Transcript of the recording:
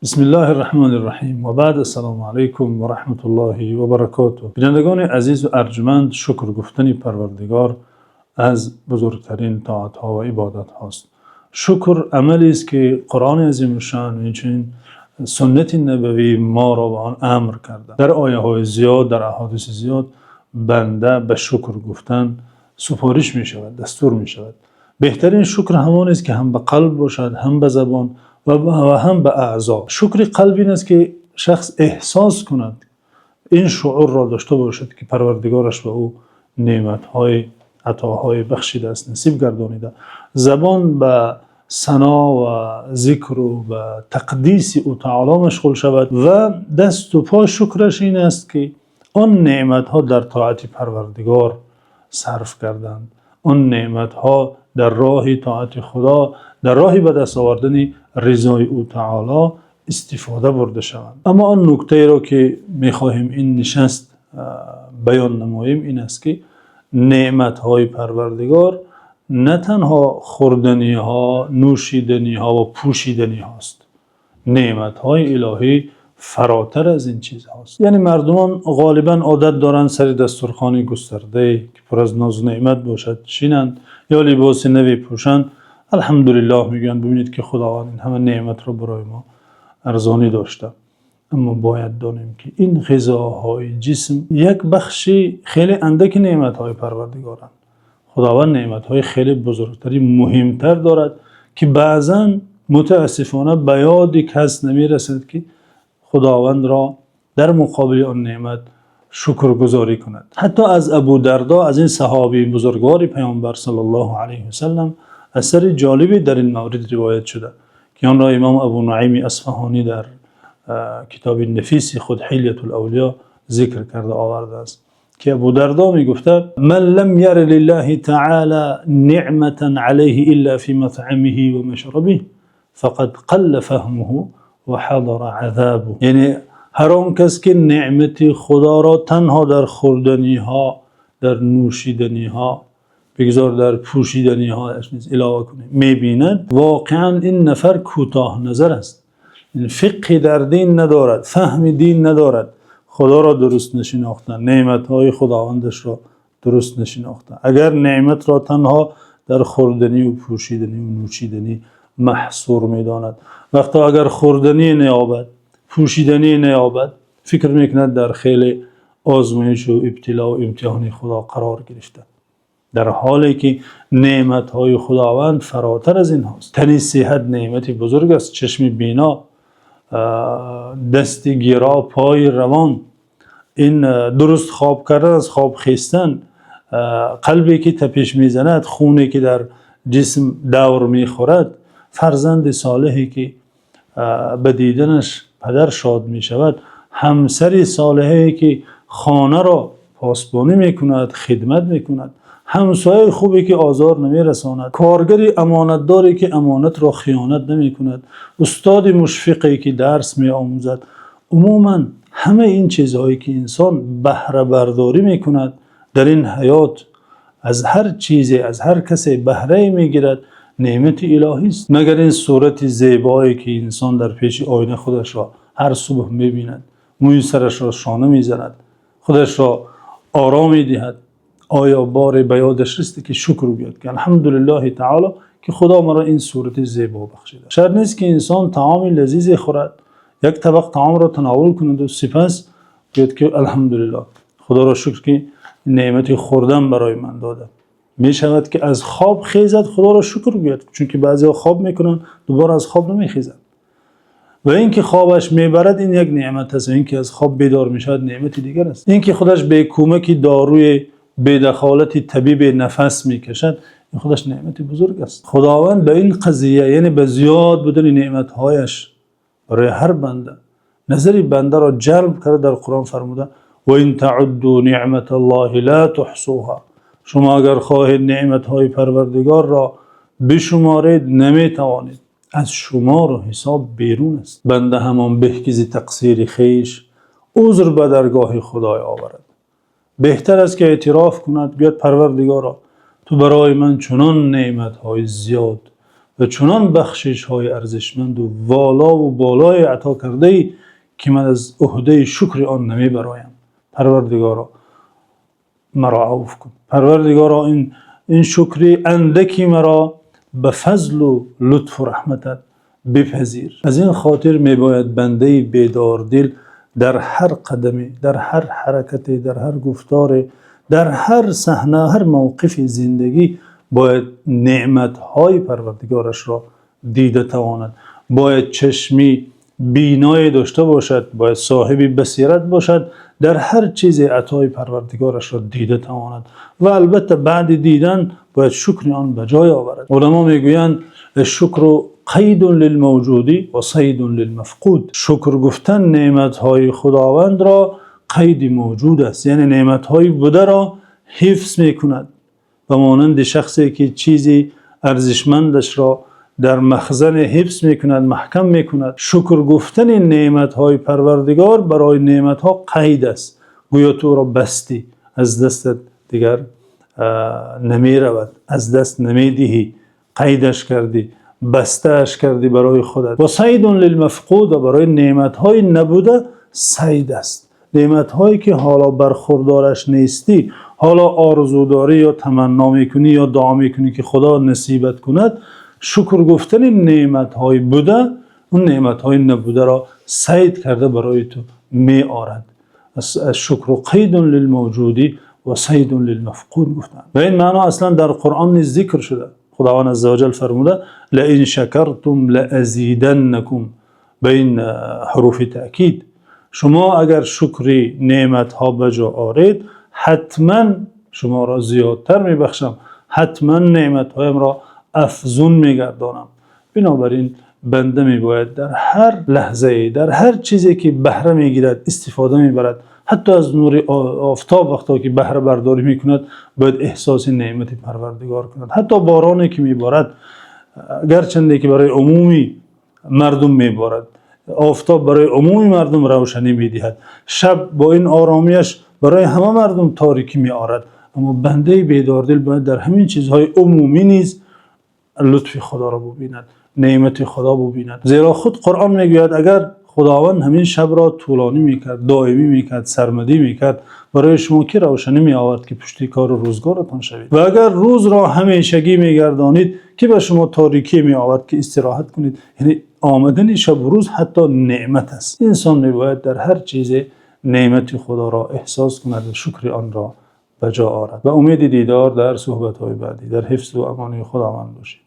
Бисмиллоҳир-раҳмонир-раҳим. Ва баъд, ассалому алайкум ва раҳматуллоҳи ва баракотуҳ. Бинандагони азиз ва арҷманд, шукр гуфтани Парвардигор аз бузургтарин тоатҳо ва ибодатҳост. Шукр амалест, ки Қуръони азимушшаън инчунин суннати набавӣ моро ба он амр кардааст. Дар оятҳои зиёд, дар аҳодиси зиёд банда ба шукр гуфтан супориш мешавад, дастур мешавад. Беҳтарин шукр ҳамон аст, ки ҳам ба қалб бошад, ҳам ба забон ва ҳам ба аъзо. Шукри қалб ин аст, ки шахс эҳсос кунад, ин шуурро дошта бошад, ки Парвардигораш ба ӯ неъматҳои атоҳое бахшидааст, насиб гардонидааст. Забон ба сано ва зикр ва ба тақдиси ӯ таъоло машғул шавад ва дасту по шукраш ин аст, ки он неъматҳо дар тоати Парвардигор сарф карданд. Он неъматҳо дар роҳи тоати Худо, дар роҳи ба даст овардани ризои ӯ таъоло истифода бурда шаванд. Аммо он нуктаеро, ки мехоҳем ин нишаст баён намоем, ин аст, ки неъматҳои Парвардигор на танҳо хӯрданиҳо, нӯшиданиҳо ва пӯшиданиҳост. Неъматҳои илоҳӣ фаротар аз ин чизҳост. Яъне мардумон ғолибан одат доранд сари дастурхони густардае, ки пур аз нозу неъмат бошад, шинанд ё либоси наве пӯшанд. Алҳамдулиллоҳ мегӯянд, бибинед, ки Худованд ин ҳама неъматро барои мо арзонӣ дошта. Аммо бояд донем, ки ин ғизоҳои ҷисм як бахши хеле андаки неъматҳои Парвардигоранд. Худованд неъматҳои хеле бузургтари муҳимтар дорад, ки баъзан мутаассифона ба ёди кас намерасад, ки Худовандро дар муқобили он неъмат шукргузорӣ кунад. Ҳатто аз Абу Дардо, аз ин саҳобии бузургвори Паёмбар саллаллоҳу алайҳи васаллам, асари ҷолибе дар ин маврид ривоят шуда, ки онро имом Абу Нуайми Исфаҳонӣ дар китоби нафиси худ Ҳилятул Авлиё зикр карда овардааст, ки Абу Дардо мегуфта: «من لم ير لله تعالى نعمة عليه إلا في مطعمه ومشربه فقد قل فهمه وحضر عذابه». Яъне ҳар он кас, ки неъмати Худоро танҳо дар хӯрданиҳо, дар нӯшиданиҳо, бигзор дар пӯшиданиҳояш низ илова кунем, мебинад, воқеан ин нафар кӯтоҳназар аст, фиқҳи дар дин надорад, фаҳми дин надорад, Худоро дуруст нашинохта, неъматҳои Худовандашро дуруст нашинохта, агар неъматро танҳо дар хӯрданӣ ва пӯшиданӣ ва нӯшиданӣ маҳсур медонад. Вақто агар хӯрданӣ наёбад, пӯшиданӣ наёбад, фикр мекунад, дар хеле озмоишу ибтило ва имтиҳони Худо қарор гирифта, дар ҳоле ки неъматҳои Худованд фаротар аз инҳост. Тани сиҳат неъмати бузург аст, чашми бино, дасти гиро, пои равон, ин дуруст хоб кардан, аз хоб хестан, қалбе ки тапиш мезанад, хуне ки дар ҷисм давр мехӯрад, фарзанди солеҳе, ки ба диданаш падар шод мешавад, ҳамсари солеҳае, ки хонаро посбонӣ мекунад, хидмат мекунад, ҳамсояи хубе, ки озор намерасонад, коргари амонатдоре, ки амонатро хиёнат намекунад, устоди мушфиқе, ки дарс меомӯзад. Умуман ҳамаи ин чизҳое, ки инсон баҳрабардорӣ мекунад дар ин ҳаёт, аз ҳар чизе, аз ҳар касе баҳрае мегирад, неъмати илоҳист. Магар ин сурати зебое, ки инсон дар пеши оина худашро ҳар субҳ мебинад, мӯи сарашро шона мезанад, худашро оро медиҳад, оё боре ба ёдаш расида, ки шукр гӯяд, ки алҳамдулиллоҳи таъоло, ки Худо маро ин сурати зебо бахшида? Шарт нест, ки инсон таоми лазизе хӯрад, як табақ таомро тановул кунад ва сипас гӯяд, ки алҳамдулиллоҳ, Худоро шукр, ки неъмати хӯрдан барои ман дода. Мешавад, ки аз хоб хезад, Худоро шукр гӯяд, чунки баъзеҳо хоб мекунанд, дубора аз хоб намехезанд. Ва инки хобаш мебарад, ин як неъмат аст, ва инки аз хоб бедор мешавад, неъмати дигар аст. Инки худаш бе кӯмаки доруи, бе дахолати табибе нафас мекашад, ин худаш неъмати бузург аст. Худованд ба ин қазия, яъне ба зиёд будани неъматҳояш барои ҳар банда, назари бандаро ҷалб карда, дар Қуръон фармуда: «وإن تعدوا نعمة الله لا تحصوها». Шумо агар хоҳед неъматҳои Парвардигорро бишуморед, наметавонед, аз шумору ҳисоб берун аст. Банда ҳамон беҳ, ки зи тақсири хеш узр ба даргоҳи Худой оварад. Беҳтар аст, ки эътироф кунад, гӯяд: «Парвардигоро, ту барои ман чунон неъматҳои зиёд, ва чунон бахшишҳои арзишманд ва воло ва болое ато кардаӣ, ки ман аз уҳдаи шукри он намебароям. Парвардигоро, маро афв кун. Парвардигоро, ин шукри андаки маро ба фазлу лутфу раҳматат бипазир. Аз ин хотир мебояд банда бедордил дар ҳар қадаме, дар ҳар ҳаракате, дар ҳар гуфторе, дар ҳар саҳна, ҳар мавқифи зиндагӣ бояд неъматҳои Парвардигорашро дида тавонад. Бояд чашми биное дошта бошад, бояд соҳиби басират бошад, дар ҳар чизе атои Парвардигорашро дида тавонад ва албатта баъд дидан бояд шукри онро ба ҷой оварад. Уламо мегӯянд: الشكر قيد للموجود وصيد للمفقود. Шукр гуфтан неъматҳои Худовандро қайди мавҷуд аст, яъне неъматҳои бударо ҳифз мекунад. Ба монанди шахсе ки чизе арзишмандашро дар махзан ҳифз мекунад, маҳкам мекунад. Шукр гуфтани неъматҳои Парвардигор барои неъматҳо қайд аст. Гӯё ту ӯро бастӣ, аз дастат дигар намеравад, аз даст намедиҳӣ, қайдаш кардӣ, бастааш кардӣ барои худат. وصيد للمفقود, ва барои неъматҳои набуда сайд аст. Неъматҳое ки ҳоло бархӯрдораш нестӣ, ҳоло орзу дорӣ ё тамано мекунӣ ё дуо мекунӣ, ки Худо насибат кунад, шукр гуфтани неъматҳои буда он неъматҳои набударо сайд карда барои ту меорад. الشكر قيد للموجود وصيد للمفقود гуфтанд. Ва ин маъно аслан дар Қуръон низ зикр шуда. Худованд азза ва ҷалл фармуда: لئن شكرتم لأزيدنكم, ба ин ҳуруфи таъкид. Шумо агар шукри неъматҳо ба ҷо оред, ҳатман шуморо зиёдтар мебахшам, ҳатман неъматҳоямро афзун мегардонам. Бинобар ин банда мебояд дар ҳар лаҳзае, дар ҳар чизе ки баҳра мегирад, истифода мебарад, ҳатто аз нури офтоб вақте ки баҳрабардорӣ мекунад, бояд эҳсоси неъмати Парвардигор кунад. Ҳатто бороне ки меборад, гарчанде ки барои умуми мардум меборад, офтоб барои умуми мардум равшанӣ медиҳад, шаб бо ин оромиаш барои ҳама мардум торикӣ меорад, аммо бандаи бедордил бояд дар ҳамин чизҳои умумӣ низ лутфи Худоро бубинад, неъмати Худо бубинад. Зеро худ Қуръон мегӯяд: агар Худованд ҳамин шабро тӯлонӣ мекард, доимӣ мекард, сармадӣ мекард, барои шумо кӣ равшанӣ меовард, ки пушти кору рӯзгоратон шавед? Ва агар рӯзро ҳамешагӣ мегардонид, кӣ ба шумо торикӣ меовард, ки истироҳат кунед? Яъне омадани шабу рӯз ҳатто неъмат аст. Инсон мебояд дар ҳар чизе неъмати Худоро эҳсос кунад ва шукри онро ба ҷо орад. Ба умеди дидор дар суҳбатҳои баъдӣ, дар ҳифзу амони Худованд бошед.